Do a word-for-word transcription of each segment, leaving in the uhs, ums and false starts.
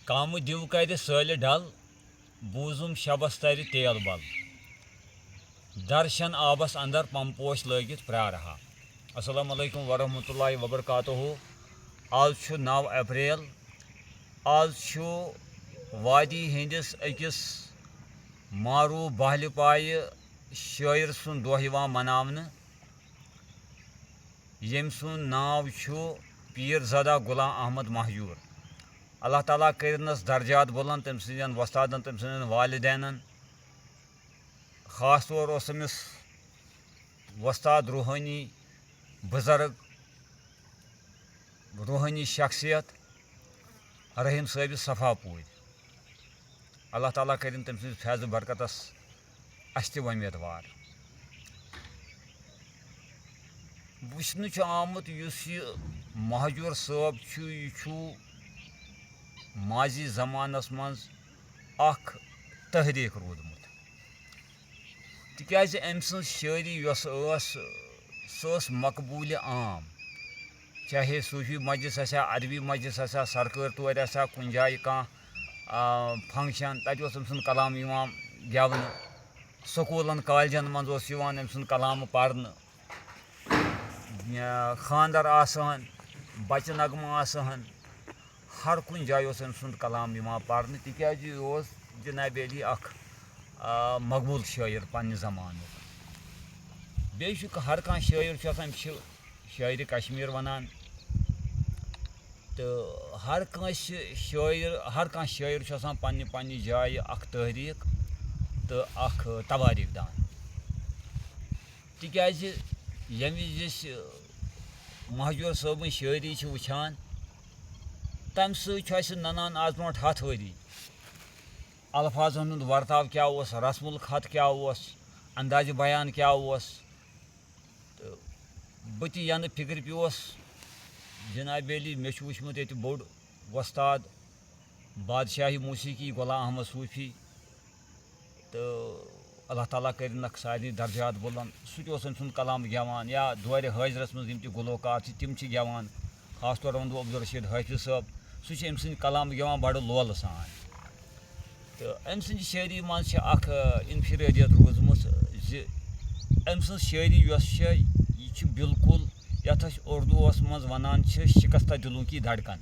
کامہٕ دیو کَرِ سٲلہِ ڈل، بوٗزُم شبس ترِ تیل بل۔ درشن آبس اندر پمپوش لٲگِتھ پرٛارٕ ہا۔ السلام علیکم ورحمۃ اللہ وبرکاتہ۔ آز چھُ نَو اپریل۔ آز چھُ وادی ہٕنٛدِس أکِس معروٗف بہلہِ پایہِ شٲعر سُنٛد دۄہ یِوان مناونہٕ، ییٚمۍ سُنٛد ناو چھُ پیٖر زادہ غلام احمد مہجوٗر۔ اللہ تعالیٰ کٔرِنَس درجات بُلند، تٔمۍ سٕنٛدٮ۪ن وۄستادَن، تٔمۍ سٕنٛدٮ۪ن والدینَن۔ خاص طور اوس أمِس وۄستاد، روحٲنی بُزرگ، روحٲنی شخصیت رحیٖم صٲبِ صفا پوٗرۍ۔ اللہ تعالیٰ کٔرِن تٔمۍ سٕنٛدِس فیض و برکتس اَسہِ تہِ وۄمیدوار۔ وٕچھنہٕ چھُ آمُت، یُس یہِ مہجوٗر صٲب چھُ، یہِ چھُ ماضی زمانس منٛز اکھ تحریٖک روٗدمُت، تِکیازِ أمۍ سٕنٛز شٲعری یۄس ٲس، سۄ ٲس مقبوٗلہِ عام۔ چاہے صوٗفی مجلس آسہِ ہا، ادبی مجلس آسہِ ہا، سرکٲرۍ تورِ آسہِ ہا، کُنہِ جایہِ کانٛہہ، آ، function، تَتہِ اوس أمۍ سُنٛد کلام یِوان گٮ۪ونہٕ۔ سکوٗلن، کالجن منٛز اوس یِوان أمۍ سُنٛد کلام پرنہٕ۔ یا خانٛدر آسہٕ ہن، بچہٕ نغمہٕ آسہٕ ہن، ہر کُنہِ جایہِ اوس أمۍ سُنٛد کلام یِوان پرنہٕ، تِکیازِ یہِ اوس جناب علی اکھ، آ، مقبوٗل شٲعر پننہِ زمانُک۔ بیٚیہِ چھُ ہر کانٛہہ شٲعر چھُ آسان، أمِس چھِ شٲعرِ کشمیر ونان۔ تہٕ ہر کٲنٛسہِ شٲعر، ہر کانٛہہ شٲعر چھُ آسان پننہِ پننہِ جایہِ اکھ تحریٖک تہٕ اکھ توٲریٖخ دان۔ تِکیازِ ییٚمہِ وِزِ أسۍ مہجوٗر صٲبٕنۍ شٲعری چھِ وٕچھان، تَمہِ سۭتۍ چھُ اَسہِ نَنان آز برونٛٹھ ہَتھ ؤری الفاظن ہُنٛد ورتاو کیٛاہ اوس، رسم الخط کیٛاہ اوس، اندازِ بیان کیٛاہ اوس۔ تہٕ بہٕ تہِ یَنہٕ فِکرِ پیوس، جناب علی، مےٚ چھُ وٕچھمُت ییٚتہِ بوٚڑ وۄستاد بادشاہی موسیقی غلام احمد صوفی، تہٕ اللہ تعالیٰ کٔرِنَکھ سارنٕے درجات بُلند۔ سُہ تہِ اوس أمۍ سُنٛد کلام گٮ۪وان، یا دورِ حٲضرَس منٛز یِم تہِ گلوکار چھِ، تِم چھِ گٮ۪وان۔ خاص طور وَنہٕ بہٕ عبدالرشید حٲفظ صٲب، سُہ چھُ أمۍ سٕنٛدۍ کلام گٮ۪وان بڑٕ لولہٕ سان۔ تہٕ أمۍ سٕنٛدِ شٲعری منٛز چھِ اکھ، آ، انفرٲدیت روٗزمٕژ زِ أمۍ سٕنٛز شٲعری یۄس چھےٚ، یہِ چھِ بالکل یَتھ أسۍ اردوٗوَس منٛز وَنان چھِ شکستہ دلوں کی دھڑکن۔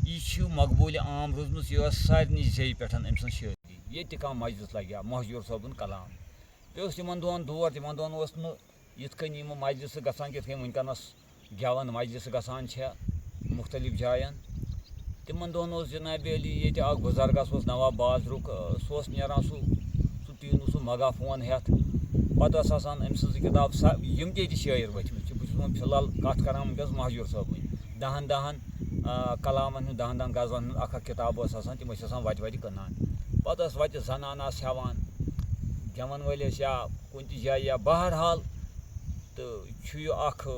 یہِ چھِ مقبوٗلِ عام روٗزمٕژ، یہِ ٲس سارنٕے زیٚیہِ پٮ۪ٹھ أمۍ سٕنٛز شٲعری۔ ییٚتہِ تہِ کانٛہہ مجلس لگہِ ہا، مہجوٗر صٲبُن کلام۔ بیٚیہِ اوس تِمن دۄہن دور، تِمن دۄہن اوس نہٕ یِتھ کٔنۍ یِم مجلسہٕ گژھان، کِتھ کٔنۍ وٕنکیٚنس گٮ۪وَن مجلسہٕ گژھان چھےٚ مُختٔلِف جایَن۔ تِمَن دۄہَن اوس جناب علی ییٚتہِ اَکھ بُزرگ، سُہ اوس نواب بازرُک، آ، سُہ اوس نیران سُہ، سُہ ٹیٖنوٗ، سُہ مگا فون ہٮ۪تھ۔ پَتہٕ ٲس آسان أمۍ سٕنٛز کِتاب، سۄ، یِم تہِ ییٚتہِ شٲعر ؤتھۍ مٕتۍ چھِ، بہٕ چھُس وۄنۍ فی الحال کَتھ کَران وٕنکیٚس مہجوٗر صٲبٕنۍ۔ دَہَن دَہَن، آ، کَلامَن ہُنٛد، دَہَن دَہَن غزلَن ہُنٛد اَکھ اَکھ کِتاب ٲس آسان، تِم ٲسۍ آسان وَتہِ وَتہِ کٕنان۔ پَتہٕ ٲس وَتہِ زَنان آسہٕ ہٮ۪وان، گٮ۪وَن وٲلۍ ٲسۍ یا کُنہِ تہِ جایہِ یا بہرحال، تہٕ چھُ یہِ اَکھ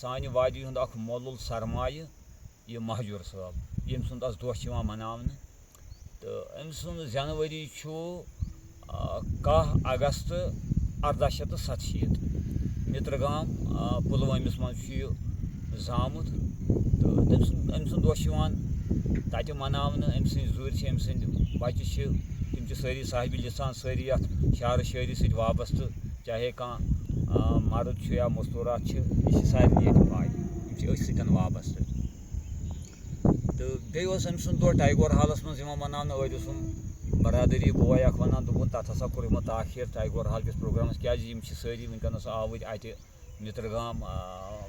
سانہِ وادی ہُنٛد اکھ مۄلُل سرمایہِ، یہِ مہجوٗر صٲب، ییٚمہِ سُنٛد اَز دۄہ چھُ یِوان مناونہٕ۔ تہٕ أمۍ سُنٛد زٮ۪نہٕ ؤری چھُ، آ، کاہ اگست ارداہ شیٚتھ تہٕ ستشیٖتھ۔ مِترگام، آ، پُلوٲمِس منٛز چھُ یہِ زامُت۔ تہٕ تٔمۍ سُنٛد، أمۍ سُنٛد دۄہ چھُ یِوان تَتہِ مناونہٕ۔ أمۍ سٕنٛدۍ زُرۍ چھِ، أمۍ سٕنٛدۍ بَچہٕ چھِ، تِم چھِ سٲری صاحبِ لسان، سٲری یَتھ شعر و شٲعری سۭتۍ وابستہٕ۔ چاہے کانٛہہ، آ، مرد چھُ یا مستوٗرات چھِ، یہِ چھِ سارنٕے ییٚتہِ پاے، یِم چھِ أتھۍ سۭتۍ وابستہٕ۔ تہٕ بیٚیہِ اوس أمۍ سُنٛد دۄہ ٹایگور ہالَس منٛز یِوان مَناونہٕ۔ أڑۍ اوسُم برادٔری بوے اَکھ وَنان، دوٚپُن، تَتھ ہسا کوٚر یِمو تاخیر ٹایگور ہال کِس پروگرامَس، کیٛازِ یِم چھِ سٲری وٕنکیٚنَس آوٕرۍ اَتہِ مِترگام، آ،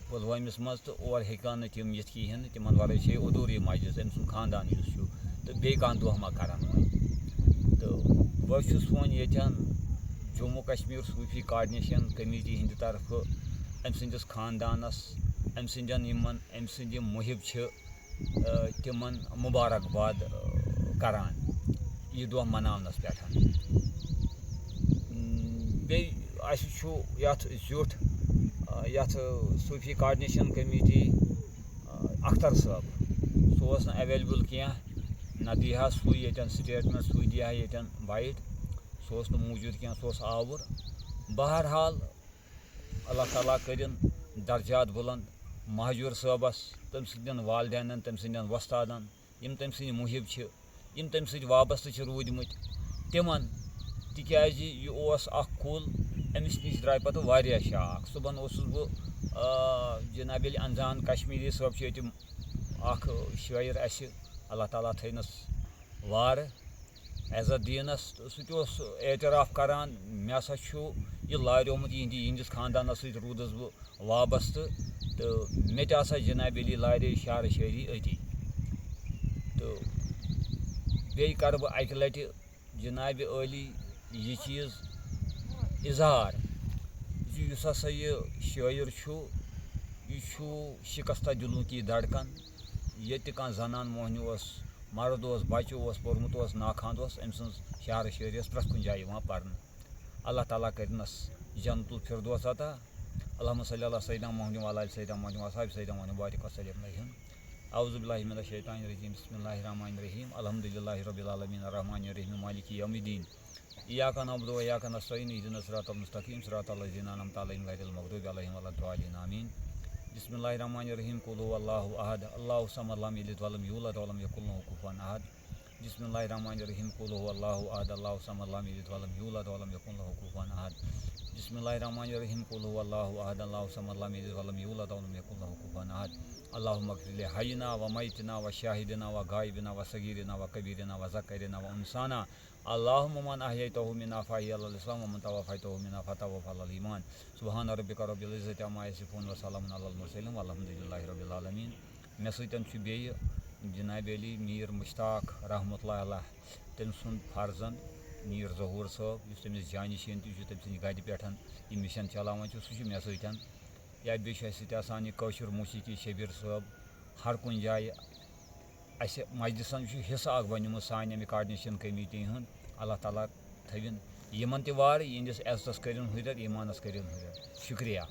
پُلوٲمِس منٛز، تہٕ اور ہیٚکہِ ہن نہٕ تِم یِتھ کِہیٖنۍ نہٕ، تِمن ورٲے چھے ادھوٗرٕے مجلس، أمۍ سُنٛد خاندان یُس چھُ، تہٕ بیٚیہِ کانٛہہ دۄہ ما کرن وۄنۍ۔ تہٕ بہٕ چھُس وۄنۍ ییٚتٮ۪ن جموں کشمیر صوٗفی کاڈنیشن کمیٹی ہٕنٛدِ طرفہٕ أمۍ سٕنٛدِس خاندانس، أمۍ سٕنٛدٮ۪ن یِمن، أمۍ سٕنٛدۍ یِم محب چھِ، آ، تِمن مُبارک باد، آ، کران یہِ دۄہ مناونس پٮ۪ٹھ۔ بیٚیہِ اَسہِ چھُ یَتھ زیُٹھ، آ، یَتھ صوٗفی کاڈنیشن کمیٹی، آ، اختر صٲب، سُہ اوس نہٕ ایویلیبل کینٛہہ، نہ دی ہا سُے ییٚتٮ۪ن سٹیٹمنٹ، سُے دی ہا ییٚتٮ۪ن بایٹ، سُہ اوس نہٕ موٗجوٗد کینٛہہ، سُہ اوس آوُر۔ بہرحال، اللہ تعالیٰ کٔرِن درجات بُلند مہجوٗر صٲبَس، تٔمۍ سٕنٛدٮ۪ن والدینَن، تٔمۍ سٕنٛدٮ۪ن وۄستادَن، یِم تٔمۍ سٕنٛدۍ محب چھِ، یِم تٔمۍ سۭتۍ وابستہٕ چھِ روٗدۍمٕتۍ، تِمَن، تِکیٛازِ یہِ اوس اَکھ کُل، أمِس نِش درٛاے پَتہٕ واریاہ شاخ۔ صُبحن اوسُس بہٕ، آ، جناب علی انزان کشمیٖری صٲب چھِ ییٚتہِ اَکھ شٲعر اَسہِ، اللہ تعالیٰ تھٲینَس وارٕ عزت دینَس، تہٕ سُہ تہِ اوس اعتراف کران، مےٚ ہسا چھُ یہِ لاریومُت یِہنٛدِ، یِہنٛدِس خاندانَس سۭتۍ روٗدُس بہٕ وابستہٕ، تہٕ مےٚ تہِ ہسا جناب علی لارے شعر شٲعری أتی۔ تہٕ بیٚیہِ کرٕ بہٕ اَکہِ لَٹہِ جناب علی یہِ چیٖز اظہار زِ یُس ہسا یہِ شٲعر چھُ، یہِ چھُ شکستہ دلوں کی دھڑکن۔ ییٚتہِ کانٛہہ زنان موہنیو اوس، مرد اوس، بچہٕ اوس، پوٚرمُت اوس، ناخواند اوس، أمۍ سٕنٛز شعر شٲعری ٲس پرٛٮ۪تھ کُنہِ جایہِ یِوان پرنہٕ۔ اللہ تعالیٰ کٔرِنَس جنت الفردوس عطا۔ اللہم صلی علی سیدنا محمد وعلی آل سیدنا محمد وصحاب سیدنا محمد وبارک وسلم علیہم۔ اعوذ باللہ من الشیطان الرجیم، بسم اللہ الرحمن الرحیم، الحمد للہ رب العالمین، الرحمن الرحیم، مالک یوم الدین، ایاک نعبد و ایاک نستعین، اہدنا الصراط المستقیم، صراط الذین انعمت علیہم غیر المغضوب علیہم ولا الضالین، آمین۔ بسم اللہ الرحمن الرحیم، قل هو اللہ احد، اللہ الصمد، لم یلد ولم یولد ولم یکن له کفوا احد۔ بسم اللہ الرحمن الرحیم، قل هو اللہ احد، اللہ الصمد، لم یلد ولم یولد ولم یکن له کفوا احد۔ بسم اللہ الرحمن الرحیم، قل هو اللہ احد، اللہ الصمد، لم یلد ولم یولد ولم یکن له کفوا احد۔ اللہم اغفر لحینا و میتنا و شاہدنا و غائبنا و صغیرنا و کبیرنا و ذکرنا و انثانا۔ اللہم من احییتہ منا فاحیہ علی الاسلام و من توفیتہ منا فتوفہ علی الایمان۔ سبحان ربک رب العزة عما یصفون و سلام علی المرسلین والحمد للہ رب العالمین۔ مےٚ سۭتۍ چھُ بیٚیہِ جناب علی میر مشتاق رحمۃ اللہ علیہ، تٔمۍ سُنٛد فرزند میر ظہور صٲب، یُس تٔمِس جانشین تہِ چھُ، تٔمۍ سٕنٛدِ گرِ پٮ۪ٹھ یہِ مشن چلاوان چھُ، سُہ چھُ مےٚ سۭتۍ۔ یا بیٚیہِ چھُ اَسہِ سۭتۍ آسان یہِ کٲشُر موسیقی شبیر صٲب، ہر کُنہِ جایہِ اَسہِ مجلسن چھُ حصہٕ اکھ بنیومُت سانہِ اَمہِ coordination committee ہُنٛد۔ اللہ تعالیٰ تھٲوِن یِمن تہِ وارٕ، یِہنٛدِس عزتس کٔرِن ہُرٮ۪ر، ایٖمانس کٔرِن ہُرٮ۪ر۔ شُکریہ۔